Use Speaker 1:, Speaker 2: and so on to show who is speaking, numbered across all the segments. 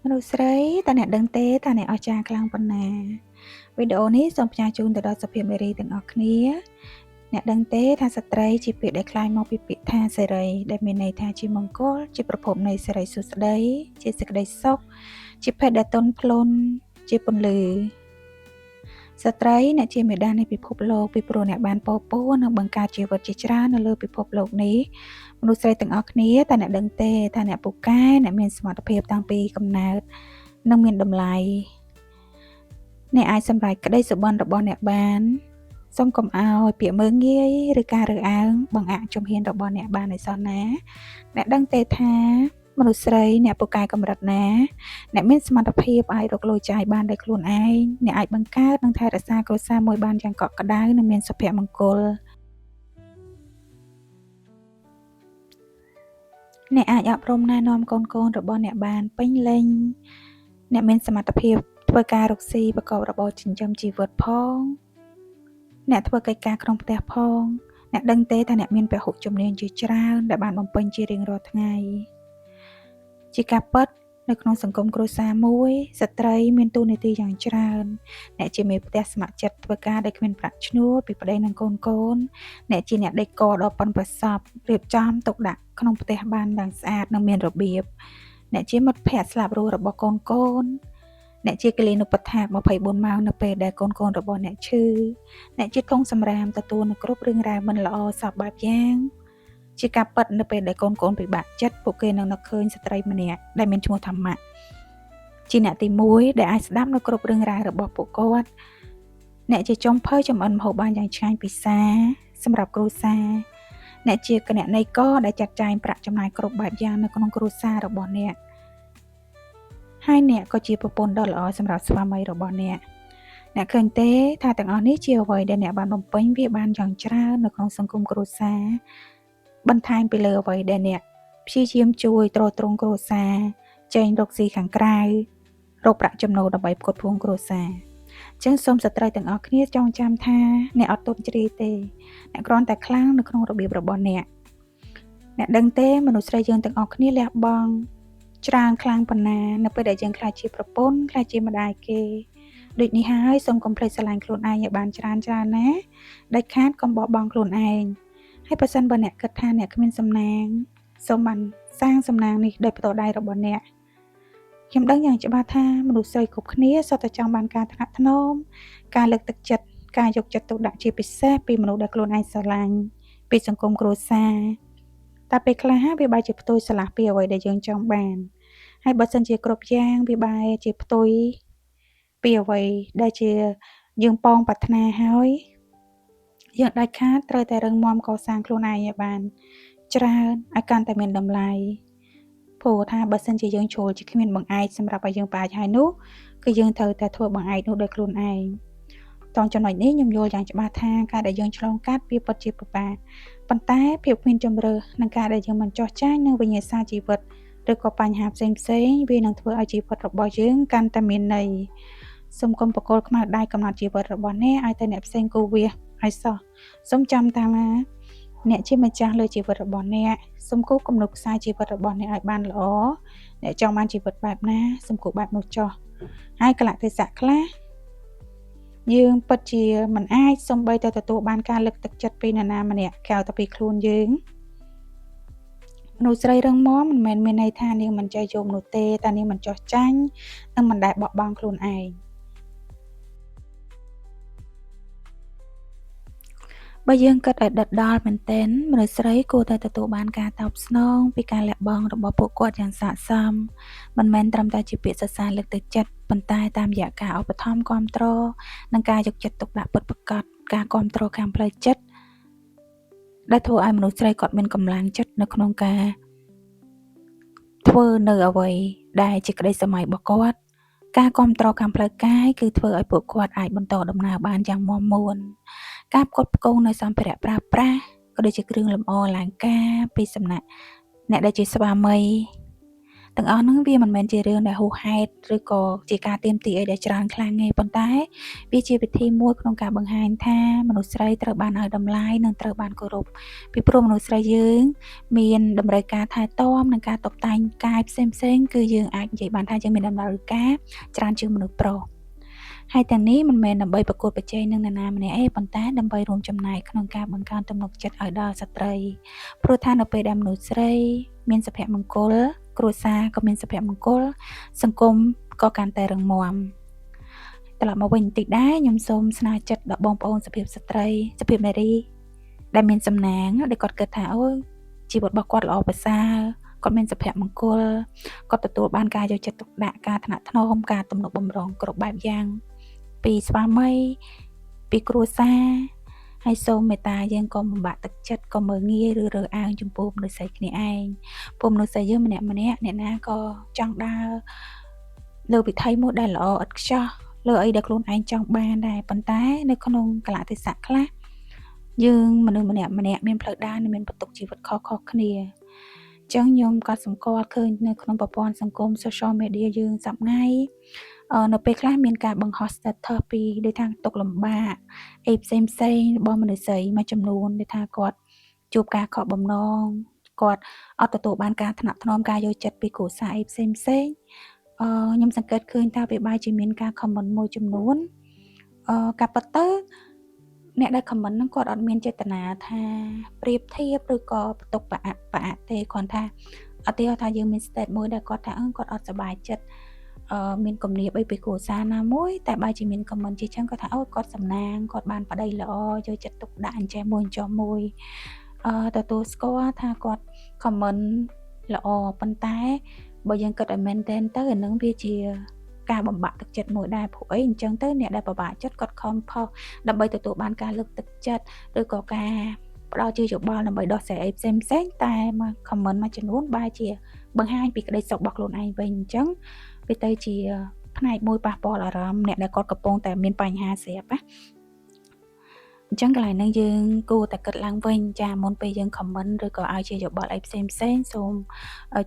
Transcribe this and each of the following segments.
Speaker 1: មនុស្សស្រីតើអ្នកដឹងទេថាអ្នកអស្ចារ្យខ្លាំងប៉ុណ្ណាវីដេអូនេះសូមផ្ញើជូនទៅដល់សុភាពនារីទាំងអស់គ្នាអ្នកដឹងទេថាស្ត្រីជាពាក្យដែលក្លាយមកពីពាក្យថាសេរីដែលមានន័យថាជាមង្គលជាប្រភពនៃសេរីសួស្តីជាសេចក្តីសុខជាភេទដែលទន់ភ្លន់ជាពន្លឺស្ត្រីអ្នកជាមេដានៃពិភពលោកពីព្រោះអ្នកបានពោពោនិងបង្កើតជីវិតជាច្រើននៅលើពិភពលោកនេះមនុស្សស្រីទាំងអស់គ្នាតើអ្នកដឹងទេថាអ្នកពូកែអ្នកមានសមត្ថភាពតាំងពីកំណើតនិងមានតម្លៃអ្នកអាចសម្រេចក្តីសុបិនរបស់អ្នកបានសូមកុំឲ្យពាក្យមើលងាយឬការរើសអើងបង្អាក់ជំហានរបស់អ្នកបានឲ្យសោះណាអ្នកដឹងទេថាមនុស្សស្រីអ្នកពូកែកម្រិតណាអ្នកមានសមត្ថភាពអាចរកលុយចាយបានដោយខ្លួនឯងអ្នកអាចបង្កើតនិងថែរក្សាគ្រួសារមួយបានយ៉ាងកក់ក្ដៅនិងមានសុភមង្គលអ្នកអាចអប់រំណែនាំកូនៗរបស់អ្នកបានពេញលេញអ្នកមានសមត្ថភាពធ្វើការរកស៊ីប្រកបរបរចិញ្ចឹមជីវិតផងអ្នកធ្វើកិច្ចការក្នុងផ្ទះផងអ្នកដឹងទេថាអ្នកមានពហុជំនាញជាច្រើនដែលបានបំពេញជារៀងរាល់ថ្ងៃជាការពិតនៅក្នុងសង្គមគ្រួសារមួយស្ត្រីមានតួនាទីយ៉ាងច្រើនអ្នកជាមេផ្ទះស្ម័គ្រចិត្តធ្វើការដោយគ្មានប្រាក់ឈ្នួលពីប្តីនិងកូនៗអ្នកជាអ្នកដេកដ៏ប៉ិនប្រសប់រៀបចំទុកដាក់ក្នុងផ្ទះបានយ៉ាងស្អាតនិងមានរបៀបអ្នកជាមិត្តភក្តិស្លាប់រស់របស់កូនៗអ្នកជាគិលានុបដ្ឋាក24ម៉ោងនៅពេលដែលកូនៗរបស់អ្នកឈឺអ្នកជាធុងសម្រាមទទួលនូវគ្រប់រឿងរ៉ាវមិនល្អសពបែបយ៉ាងជាការពិតនៅពេលដែលកូនៗពិបាកចិត្តពួកគេនឹងនឹកឃើញស្ត្រីម្នាក់ដែលមានឈ្មោះថាម៉ាក់ជាអ្នកទី1ដែលអាចស្ដាប់នៅគ្រប់រឿងរ៉ាវរបស់ពួកគាត់អ្នកជាចុងភៅចម្អិនម្ហូបបានយ៉ាងឆ្ងាញ់ពិសាសម្រាប់គ្រួសារអ្នកជាគណនេយ្យករដែលចាត់ចែងប្រាក់ចំណាយគ្រប់បែបយ៉ាងនៅក្នុងគ្រួសាររបស់អ្នកហើយអ្នកក៏ជាប្រពន្ធដ៏ល្អសម្រាប់ស្វាមីរបស់អ្នកអ្នកឃើញទេថាទាំងអស់នេះជាអ្វីដែលអ្នកបានបំពេញវាបានយ៉ាងច្រើននៅក្នុងសង្គមគ្រួសារបន្ថែមពីលើអ្វីដែលអ្នកព្យាយាមជួយទ្រទ្រង់គ្រួសារចេញរកស៊ីខាងក្រៅរកប្រាក់ចំណូលដើម្បីផ្គត់ផ្គង់គ្រួសារអញ្ចឹងសូមស្ត្រីទាំងអស់គ្នាចងចាំថាអ្នកអត់ទន់ជ្រាយទេអ្នកគ្រាន់តែខ្លាំងនៅក្នុងរបៀបរបស់អ្នកអ្នកដឹងទេមនុស្សស្រីយើងទាំងអស់គ្នាលះបង់ច្រើនខ្លាំងប៉ុណ្ណានៅពេលដែលយើងក្លាយជាប្រពន្ធក្លាយជាម្ដាយគេដូចនេះហើយសូមកុំភ្លេចស្រឡាញ់ខ្លួនឯងឲ្យបានច្រើនច្រើនណាដាច់ខាតកុំបោះបង់ខ្លួនឯងហើយប្រសិនបើអ្នកគិតថាអ្នកគ្មានសំណាងសូមបានសាងសំណាងនេះដោយផ្ទាល់ដៃរបស់អ្នកខ្ញុំដឹងយ៉ាងច្បាស់ថាមនុស្សស្រីគ្រប់គ្នាសុទ្ធតែចង់បានការថ្នាក់ថ្នមការលើកទឹកចិត្តការយកចិត្តទុកដាក់ជាពិសេសពីមនុស្សដែលខ្លួនឯងស្រឡាញ់ពីសង្គមគ្រួសារតែពេលខ្លះវាបែរជាផ្ទុយស្រឡះពីអ្វីដែលយើងចង់បានហើយបើសិនជាគ្រប់យ៉ាងវាបែរជាផ្ទុយពីអ្វីដែលជាយើងប៉ងប្រាថ្នាហើយយើងដាច់ខាតត្រូវតែរឹងមាំកសាងខ្លួនឯងឲ្យបានច្រើនឲ្យកាន់តែមានតម្លៃព្រោះថាបើសិនជាយើងជ្រុលជាគ្មានបង្អែកសម្រាប់ឲ្យយើងផ្អែកហើយនោះគឺយើងត្រូវតែធ្វើបង្អែកនោះដោយខ្លួនឯងតង់ចំណុចនេះខ្ញុំយល់យ៉ាងច្បាស់ថាការដែលយើងឆ្លងកាត់វាពិតជាពិបាកប៉ុន្តែភាពគ្មានជម្រើសនិងការដែលយើងមិនចោះចាញ់នឹងវិញ្ញាសាជីវិតឬក៏បញ្ហាផ្សេងផ្សេងវានឹងធ្វើឲ្យជីវិតរបស់យើងកាន់តែមានន័យសូមកុំបកគលខ្មៅដៃកំណត់ជីវិតរបស់អ្នកឲ្យតែអ្នកផ្សេងគូវាឲ្យសោះសូមចាំតាមណាអ្នកជាម្ចាស់លើជីវិតរបស់អ្នកសូមគូគំនុកខ្សែជីវិតរបស់អ្នកឲ្យបានល្អអ្នកចង់បានជីវិតបែបណាសូមគូបែបនោះចោះហើយកលៈទេសៈខ្លះយើងពិតជាមិនអាចសំបីតែទទួលបានការលើកទឹកចិត្តពីនរណាម្នាក់ក្រៅតែពីខ្លួនយើងមនុស្សស្រីរឹងមាំមិនមែនមានន័យថានាងមិនចេះយំនោះទេតែនាងមិនចោះចាញ់និងមិនដែលបោះបង់ខ្លួនឯងបើយើងគិតឲ្យដិតដល់មែនទែនមនុស្សស្រីគួរតែទទួលបានការតបស្នងពីការលះបង់របស់ពួកគាត់យ៉ាងស័ក្តិសមមិនមែនត្រឹមតែជាពាក្យសរសើរលើកទឹកចិត្តប៉ុន្តែតាមរយៈការឧបត្ថម្ភគាំទ្រនិងការយកចិត្តទុកដាក់ពិតប្រាកដការគាំទ្រខាងផ្លូវចិត្តដែលធ្វើឲ្យមនុស្សស្រីគាត់មានកម្លាំងចិត្តនៅក្នុងការធ្វើនៅអ្វីដែលជាក្តីសម័យរបស់គាត់ការគាំទ្រខាងផ្លូវកាយគឺធ្វើឲ្យពួកគាត់អាចបន្តដំណើរបានយ៉ាងមាំមួនការផ្គត់ផ្គង់នៅសម្ភារៈប្រើប្រាស់ក៏ដូចជាគ្រឿងលម្អអលង្ការពីសំណាក់អ្នកដែលជាស្វាមី ទាំងអស់ហ្នឹងវាមិនមែនជារឿងដែលហួសហេតុឬក៏ជាការទាមទារអីដែលច្រើនខ្លាំងទេប៉ុន្តែវាជាវិធីមួយក្នុងការបង្ហាញថាមនុស្សស្រីត្រូវបានឲ្យតម្លៃនិងត្រូវបានគោរពពីព្រោះមនុស្សស្រីយើងមានតម្រូវការថែទាំនិងការតុបតែងកាយផ្សេងៗគឺយើងអាចនិយាយបានថាយើងមានតម្រូវការច្រើនជាងមនុស្សប្រុសហើយទាំងនេះមិនមែនដើម្បីប្រកួតប្រជែងនឹងនរណាម្នាក់ទេប៉ុន្តែដើម្បីរួមចំណែកក្នុងការបង្កើនទំនុកចិត្តឲ្យដល់ស្ត្រីព្រោះថានៅពេលដែលមនុស្សស្រីមានសុភមង្គលគ្រួសារក៏មានសុភមង្គលសង្គមក៏កាន់តែរឹងមាំត្រឡប់មកវិញបន្តិចដែរខ្ញុំសូមស្នើចិត្តដល់បងប្អូនសុភាពស្ត្រីសុភាពនារីដែលមានសំណាងដែលគាត់គិតថាអូយជីវិតរបស់គាត់ល្អប្រសើរគាត់មានសុភមង្គលគាត់ទទួលបានការយកចិត្តទុកដាក់ការថ្នាក់ថ្នមការទំនុកបំរុងគ្រប់បែបយ៉ាងពីស្វាមីពីគ្រួសារហើយសូមមេត្តាយើងកុំបំបាក់ទឹកចិត្តកុំមើលងាយឬរើសអើងចំពោះមនុស្សស្រីគ្នាឯងព្រោះមនុស្សស្រីយើងម្នាក់ម្នាក់អ្នកណាក៏ចង់ដើរលើវិថីមួយដែលល្អឥតខ្ចោះលើអីដែលខ្លួនឯងចង់បានដែរប៉ុន្តែនៅក្នុងកលៈទេសៈខ្លះយើងមនុស្សម្នាក់ម្នាក់មានផ្លូវដើរនិងមានបន្ទុកជីវិតខុសៗគ្នាអញ្ចឹងខ្ញុំក៏សម្គាល់ឃើញនៅក្នុងប្រព័ន្ធសង្គម social media យើងសប្ងៃនៅពេលខ្លះមានការបង្ហោះ status ពីដូចថាទុក្ខលំបាកអីផ្សេងផ្សេងរបស់មនុស្សស្រីមួយចំនួនដូចថាគាត់ជួបការខកបំណងគាត់អត់ទទួលបានការថ្នាក់ថ្នមការយកចិត្តពីគ្រួសារអីផ្សេងផ្សេងខ្ញុំសង្កេតឃើញថាវាបែរជាមានការ comment មួយចំនួនការពិតទៅអ្នកដែល comment ហ្នឹងគាត់អត់មានចេតនាថាប្រៀបធៀបឬក៏បន្ទុកប្រអាក់ប្រអាក់ទេគ្រាន់ថាឧទាហរណ៍ថាយើងមាន state មួយដែលគាត់ថាគាត់អត់សប្បាយចិត្តមានគំនាបអីពីគ្រួសារណាមួយតែបែរជាមាន comment ជាចឹងគាត់ថាអូគាត់សំណាងគាត់បានប្តីល្អយកចិត្តទុកដាក់អញ្ចេះមួយអញ្ចោះមួយទទួលស្គាល់ថាគាត់ comment ល្អប៉ុន្តែបើយើងគិតឲ្យមែនទែនទៅអានឹងវាជាការបំបាក់ទឹកចិត្តមួយដែរព្រោះអីអញ្ចឹងទៅអ្នកដែលពិបាកចិត្តគាត់ខំផុសដើម្បីទទួលបានការលើកទឹកចិត្តឬក៏ការផ្ដល់ជាយោបល់ដើម្បីដោះស្រាយអីផ្សេងផ្សេងតែមក comment មួយចំនួនបែរជាបង្ហាញពីក្តីសុខរបស់ខ្លួនឯងវិញអញ្ចឹងវាទៅជាផ្នែកមួយប៉ះពាល់អារម្មណ៍អ្នកដែលគាត់កំពុងតែមានបញ្ហាស្រាប់ណាអញ្ចឹងកន្លែងហ្នឹងយើងគួរតែគិតឡើងវិញចាមុនពេលយើង comment ឬក៏ឲ្យជាយោបល់អីផ្សេងផ្សេងសូម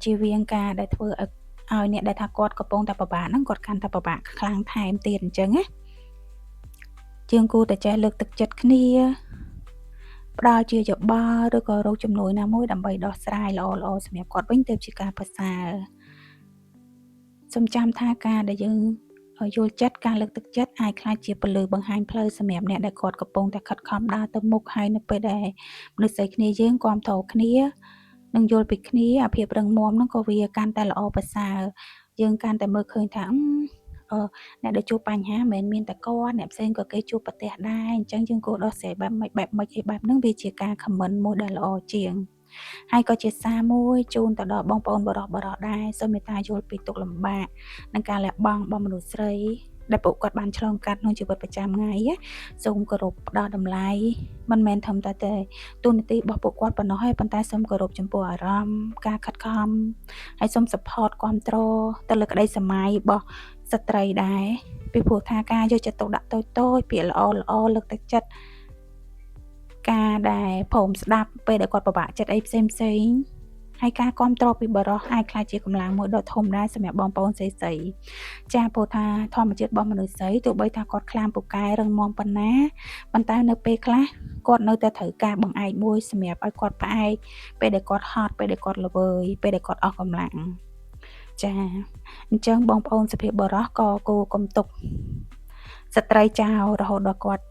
Speaker 1: ជៀសវាងការដែលធ្វើឲ្យអ្នកដែលថាគាត់កំពុងតែពិបាកហ្នឹងគាត់កាន់តែពិបាកខ្លាំងថែមទៀតអញ្ចឹងណាជាងគួរតែចេះលើកទឹកចិត្តគ្នាផ្ដល់ជាយោបល់ឬក៏រកជំនួយណាមួយដើម្បីដោះស្រាយល្អល្អសម្រាប់គាត់វិញទើបជាការប្រសើរសូមចាំថាការដែលយើងយល់ចិត្តការលើកទឹកចិត្តអាចក្លាយជាពន្លឺបង្ហាញផ្លូវសម្រាប់អ្នកដែលគាត់កំពុងតែខិតខំដើរទៅមុខហើយនៅពេលដែលមនុស្សស្រីគ្នាយើងគាំទ្រគ្នានិងយល់ពីគ្នាអាភាពរឹងមាំហ្នឹងក៏វាកាន់តែល្អប្រសើរយើងកាន់តែមើលឃើញថាអ្នកដែលជួបបញ្ហាមិនមែនមានតែគាត់អ្នកផ្សេងក៏គេជួបប្រទះដែរអញ្ចឹងយើងគួរដោះស្រាយបែបម៉េចបែបម៉េចអីបែបហ្នឹងវាជាការ comment មួយដែលល្អជាងហើយក៏ជាសារមួយជូនទៅដល់បងប្អូនបរិសៗដែរសូមមេត្តាយល់ពីទុក្ខលំបាកនិងការលះបង់របស់មនុស្សស្រីដែលពួកគាត់បានឆ្លងកាត់ក្នុងជីវិតប្រចាំថ្ងៃសូមគោរពផ្ដល់តម្លៃមិនមែនធំតែតែទូនាទីរបស់ពួកគាត់ប៉ុណ្ណោះទេប៉ុន្តែសូមគោរពចំពោះអារម្មណ៍ការខិតខំហើយសូម support គ្រប់គ្រងទៅលើក្តីសម័យរបស់ស្ត្រីដែរពីព្រោះថាការយកចិត្តទុកដាក់តូចតូចពាក្យល្អល្អលើកទឹកចិត្តការដែលព្រមស្ដាប់ពេលដែលគាត់ពិបាកចិត្តអីផ្សេងផ្សេងហើយការគ្រប់គ្រងពីបរិសអាចក្លាយជាកម្លាំងមួយដ៏ធំដែរសម្រាប់បងប្អូនស្រីស្រីចាព្រោះថាធម្មជាតិរបស់មនុស្សស្រីទោះបីថាគាត់ខ្លាំងពូកែរឹងមាំប៉ុណ្ណាប៉ុន្តែនៅពេលខ្លះគាត់នៅតែត្រូវការបង្អែកមួយសម្រាប់ឲ្យគាត់ផ្អែកពេលដែលគាត់ហត់ពេលដែលគាត់ល្វើយពេលដែលគាត់អស់កម្លាំងចាអញ្ចឹងបងប្អូនសុភាពបរោះក៏គួរកុំទុកស្ត្រីចោលរហូតដល់គាត់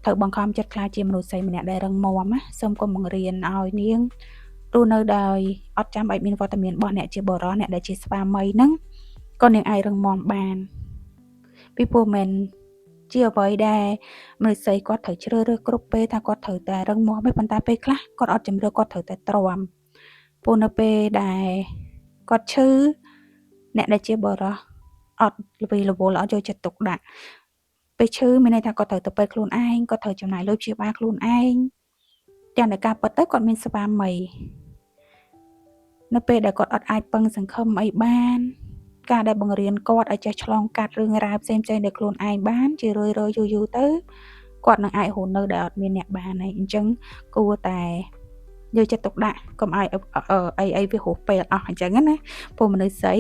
Speaker 1: ត្រូវបង្ខំចិត្តក្លាយជាមនុស្សស្រីម្នាក់ដែលរឹងមាំណាសូមកុំបង្រៀនឲ្យនាងរស់នៅដោយអត់ចាំបាច់មានវត្តមានរបស់អ្នកជាបុរសអ្នកដែលជាស្វាមីហ្នឹងក៏នាងអាចរឹងមាំបានពីព្រោះមិនជាអ្វីដែលមនុស្សស្រីគាត់ត្រូវជ្រើសរើសគ្រប់ពេលថាគាត់ត្រូវតែរឹងមាំទេប៉ុន្តែពេលខ្លះគាត់អត់ជម្រើសគាត់ត្រូវតែទ្រាំព្រោះនៅពេលដែលគាត់ឈឺអ្នកដែលជាបុរសអត់ល្វីរវល់អត់យកចិត្តទុកដាក់ពេលឈឺមានន័យថាគាត់ត្រូវទៅពេទ្យខ្លួនឯងគាត់ត្រូវចំណាយលុយព្យាបាលខ្លួនឯងទាំងដែលការពិតទៅគាត់មានស្វាមីនៅពេលដែលគាត់អត់អាចពឹងសង្ឃឹមអីបានការដែលបង្រៀនគាត់ឲ្យចេះឆ្លងកាត់រឿងរ៉ាវផ្សេងៗដោយខ្លួនឯងបានជារឿយៗយូរយូរទៅគាត់នឹងអាចរស់នៅដែលអត់មានអ្នកបានហើយអញ្ចឹងគួរតែ យកចិត្តទុកដាក់កុំឲ្យអីអីវាហួសពេលអស់អញ្ចឹងណាព្រោះមនុស្សស្រី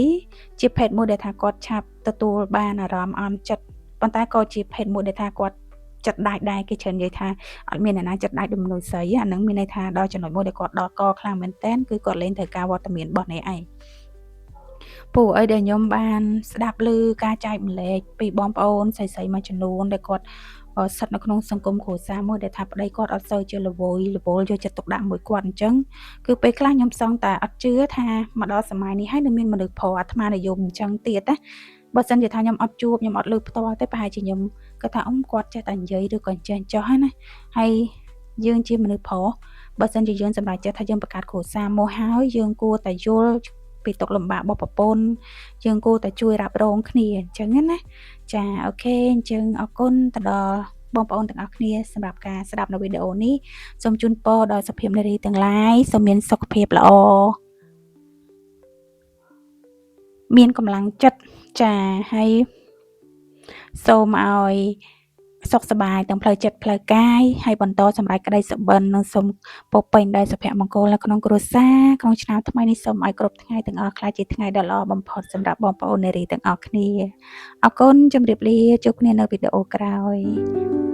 Speaker 1: ជាភេទមួយដែលថាគាត់ឆាប់ទទួលបានអារម្មណ៍អន់ចិត្តប៉ុន្តែក៏ជាភេទមួយដែលថាគាត់ចិត្តដាច់ដែរគេច្រើននិយាយថាអត់មានអ្នកណាចិត្តដាច់ដូចមនុស្សស្រីអាហ្នឹងមានន័យថាដល់ចំណុចមួយដែលគាត់ដល់កខ្លាំងមែនតែនគឺគាត់លែងត្រូវការវត្តមានរបស់អ្នកឯងព្រោះអីដែលខ្ញុំបានស្ដាប់ឮការចែកម្លែកពីបងប្អូនស្រីៗមួយចំនួនដែលគាត់ស្ថិតនៅក្នុងសង្គមគ្រួសារមួយដែលថាប្តីគាត់អត់សូវជារវល់រវល់យកចិត្តទុកដាក់មួយគាត់អញ្ចឹងគឺពេលខ្លះខ្ញុំសឹងតែអត់ជឿថាមកដល់សម័យនេះហើយនៅមានមនុស្សប្រុសអាត្មានិយមអញ្ចឹងទៀតណាបើសិនជាថាខ្ញុំអត់ជួបខ្ញុំអត់លើផ្ទាល់ទេប្រហែលជាខ្ញុំគាត់ថាអ៊ំគាត់ចេះតែនិយាយឬក៏អញ្ចេះអញ្ចោះណាហើយយើងជាមនុស្សប្រុសបើសិនជាយើងសម្រេចចិត្តថាយើងបង្កើតគ្រួសារមកហើយយើងគួរតែយល់ពីទុក្ខលំបាករបស់ប្រពន្ធយើងគួរតែជួយរ៉ាប់រងគ្នាអញ្ចឹងណាចា OK អញ្ចឹងអរគុណទៅដល់បងប្អូនទាំងអស់គ្នាសម្រាប់ការស្ដាប់នៅវីដេអូនេះសូមជូនពរដល់សុភាពនារីទាំងឡាយសូមមានសុខភាពល្អមានកម្លាំងចិត្តចាហើយសូមឲ្យសុខសប្បាយទាំងផ្លូវចិត្តផ្លូវកាយហើយបន្តសម្រេចក្តីសុបិននិងសូមពោពេញដោយសុភមង្គលនៅក្នុងគ្រួសារក្នុងឆ្នាំថ្មីនេះសូមឲ្យគ្រប់ថ្ងៃទាំងអស់ក្លាយជាថ្ងៃដ៏ល្អបំផុតសម្រាប់បងប្អូននារីទាំងអស់គ្នាអរគុណជម្រាបលាជួបគ្នានៅវីដេអូក្រោយ។